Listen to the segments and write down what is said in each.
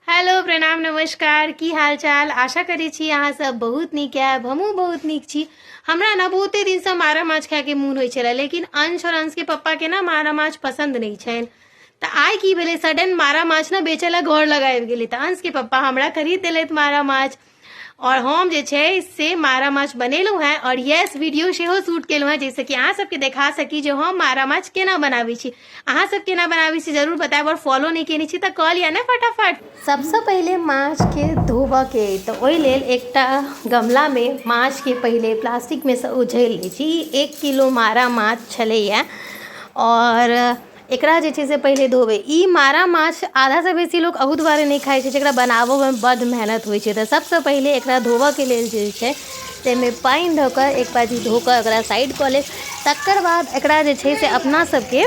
Hello, प्रणाम, नमस्कार। की हाल चाल? आशा करै छी अहाँ सब बहुत नीक आयब। हमहूँ बहुत नीक छी। हमरा ने बहुते दिनसँ मारा माछ खायके मोन होइ छलै, लेकिन अंश आओर अंशके पप्पाके ने मारा माछ पसन्द नहि छनि। तऽ आइ की भेलै, सडन मारा माछ ने बेचै लए घर लग आबि गेलै। तऽ अंशके पप्पा हमरा खरीद देलथि मारा माछ आओर हम जे छै से मारा माछ बनेलहुँ हेँ आओर यस वीडियो सेहो शूट केलहुँ हेँ, जाहिसँ कि अहाँ सबके देखा सकी जे हम मारा माछ केना बनाबै छी। अहाँ सब केना बनाबै छी जरूर बतायब आओर फॉलो नहि केने छी तऽ कऽ लिअ ने फटाफट। सबसँ पहिले माछके धोबऽके अइ, तऽ ओहि लेल एकटा गमलामे माछके पहिले प्लास्टिकमे सँ उझलि लै छी। 1 किलो मारा माछ छलैए आओर एकरा जे छै से पहिले धोबै। ई मारा माछ आधासँ बेसी लोक अहू दुआरे नहि खाइ छै जे एकरा बनाबऽमे बड्ड मेहनत होइ छै। तऽ सबसँ पहिले एकरा धोबऽके लेल जे छै ताहिमे पानि धऽ कऽ एक बाजी धो कऽ एकरा साइड कऽ लेब। तकर बाद एकरा जे छै से अपना सबके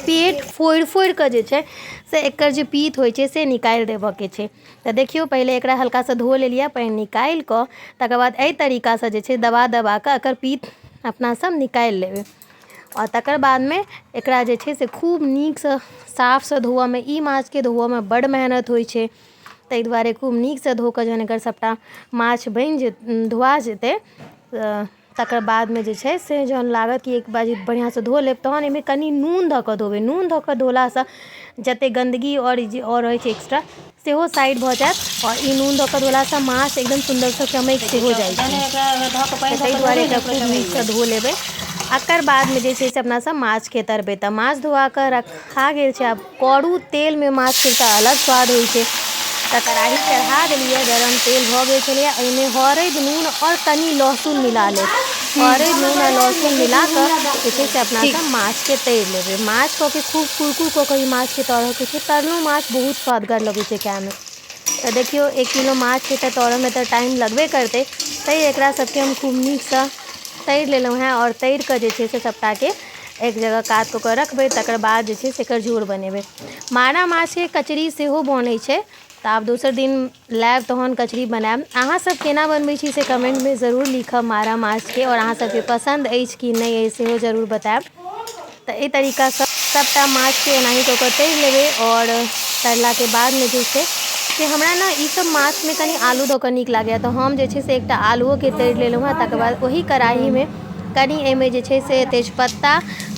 पेट फोड़ि फोड़ि कऽ जे छै से एकर जे पीत होइ छै से निकालि देबऽके छै। तऽ देखियौ, पहिले एकरा हल्कासँ धो लेलियै, पानि निकालि कऽ तकर बाद एहि तरीकासँ जे छै दबा दबा कऽ एकर पीत अपना सब निकालि लेबै। आओर तकर बादमे एकरा जे छै से खूब नीकसँ साफसँ धोअऽमे, ई माछके धोअऽमे बड्ड मेहनत होइ छै, ताहि दुआरे खूब नीकसँ धो कऽ जहन एकर सबटा माछ बनि जे धोआ जेतै, तकर बादमे जे छै से जहन लागत कि एक बाजी बढ़िआँसँ धो लेब, तहन एहिमे कनि नून धऽ कऽ धोबै। नून धऽ कऽ धोलासँ जतेक गन्दगी आओर जे आओर रहै छै एक्स्ट्रा सेहो साइड भऽ जायत आओर ई नून दऽ कऽ धोलासँ माछ एकदम सुन्दरसँ चमकि सेहो जाइ छै। तऽ ताहि दुआरे एकरा खूब नीकसँ धो लेबै। एकर बादमे जे छै से अपना सब माछके तरबै। तऽ माछ धोआ कऽ रखा गेल छै। आब करू तेलमे माछके एकटा अलग स्वाद होइ छै। तऽ कड़ाही चढ़ा देलियै, गरम तेल भऽ गेल छलैए। ओहिमे हरैद, नून आओर कनि लहसुन मिला लेब। हरैद, नून आ लहसुन मिला कऽ जे छै से अपना सब माछके तरि लेबै। माछ कऽ के खूब कुरकुर कऽ कऽ ई माछके तरऽके छै। तरलो माछ बहुत स्वादगर लगै छै खायमे। तऽ देखियौ, 1 किलो माछ छै तऽ तरऽमे तऽ टाइम लगबे करतै, तैँ एकरा सबके हम खूब नीकसँ तरि लेलहुँ हेँ। आओर तरि कऽ जे छै से सबटाके एक जगह कात कऽ कऽ रखबै। तकर बाद जे छै से एकर झोर बनेबै। मारा माछके कचरी सेहो बनै छै, तऽ आब दोसर दिन लायब तहन कचरी बनायब। अहाँ सब केना बनबै छी से कमेन्टमे जरूर लिखब मारा माछके, आओर अहाँ सबके पसन्द अछि कि नहि अछि सेहो जरूर बतायब। तऽ एहि तरीकासँ सबटा माछके एनाही कऽ कऽ तरि लेबै। आओर तरलाके बादमे जे छै से हमरा ने ई सब माछमे कनि आलू दऽ कऽ नीक लागैए, तऽ हम जे छै से एकटा आलुओके तरि लेलहुँ हेँ। तकर बाद ओही कड़ाहीमे कनि एहिमे जे छै से तेजपत्ता,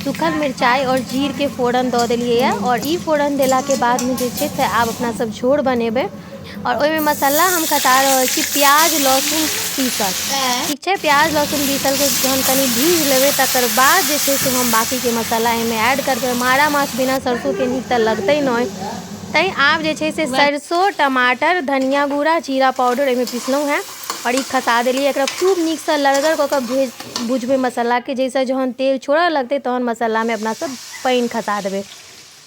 सूखल मिरचाइ आओर जीरके फोरन दऽ देलियैए। आओर ई फोरन देलाके बादमे जे छै से आब अपना सब झोर बनेबै आओर ओहिमे मसाला हम खसा रहल छी प्याज लहसुन पीसल। ठीक छै, प्याज लहसुन पीसलके जहन कनि भूजि लेबै, तकर बाद जे छै से हम बाँकीके मसाला एहिमे ऐड करबै। मारा माछ बिना सरसोके नीक तऽ लगतै नहि, तैँ आब जे छै से सरसो, टमाटर, धनिया गुड़ा, जीरा पाउडर एहिमे पिसलहुँ हेँ आओर ई खसा देलियै। एकरा खूब नीकसँ लरगर कऽ कऽ भुजबै मसालाके, जाहिसँ जहन तेल छोड़ऽ लगतै तहन मसालामे अपना सब पानि खसा देबै।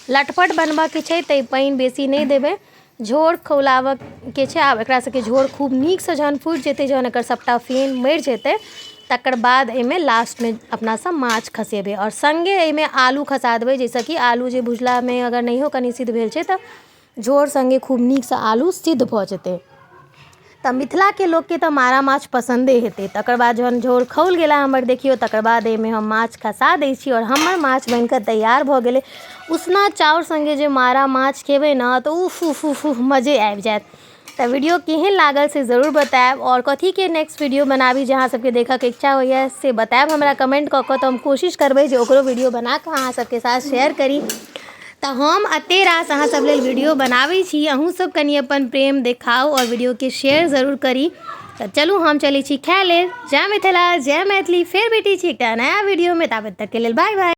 लटपट बनबऽके छै तैँ पानि बेसी नहि देबै, झोर खौलाबऽके छै। आब एकरा सबके झोर खूब नीकसँ जहन फुटि जेतै, जहन एकर सबटा फेन मरि जेतै, तकर बाद एहिमे लास्टमे अपना सब माछ खसेबै आओर सङ्गे एहिमे आलू खसा देबै, जाहिसँ कि आलू जे भुजलामे अगर नहियो कनि सिद्ध भेल छै तऽ झोर सङ्गे खूब नीकसँ आलू सिद्ध भऽ जेतै। तऽ मिथिलाके लोकके तऽ मारा माछ पसन्दे हेतै। तकर बाद जहन झोर खौल गेला हमर देखियौ, तकर बाद एहिमे हम माछ खसा दै छी आओर हमर माछ बनिकऽ तैयार भऽ गेलै। उसना चाउर सङ्गे जे मारा माछ खेबै ने तऽ उफ उफ उफ उफ मजे आबि जायत। तऽ वीडियो केहन लागल से जरूर बतायब आओर कथीके नेक्स्ट वीडियो बनाबी जे अहाँ सबके देखऽके इच्छा होइए से बतायब हमरा कमेन्ट कऽ कऽ, तऽ हम कोशिश करबै जे ओकरो वीडियो बना कऽ अहाँ सबके साथ शेयर करी। तऽ हम एते रास अहाँ सब लेल वीडियो बनाबै छी, अहूँ सब कनि अपन प्रेम देखाउ आओर वीडियोके शेयर जरूर करी। तऽ चलू, हम चलै छी खाय लेल। जय मिथिला, जय मैथिली। फेर भेटै छी एकटा नया वीडियोमे, ताबत तकके लेल बाय बाय।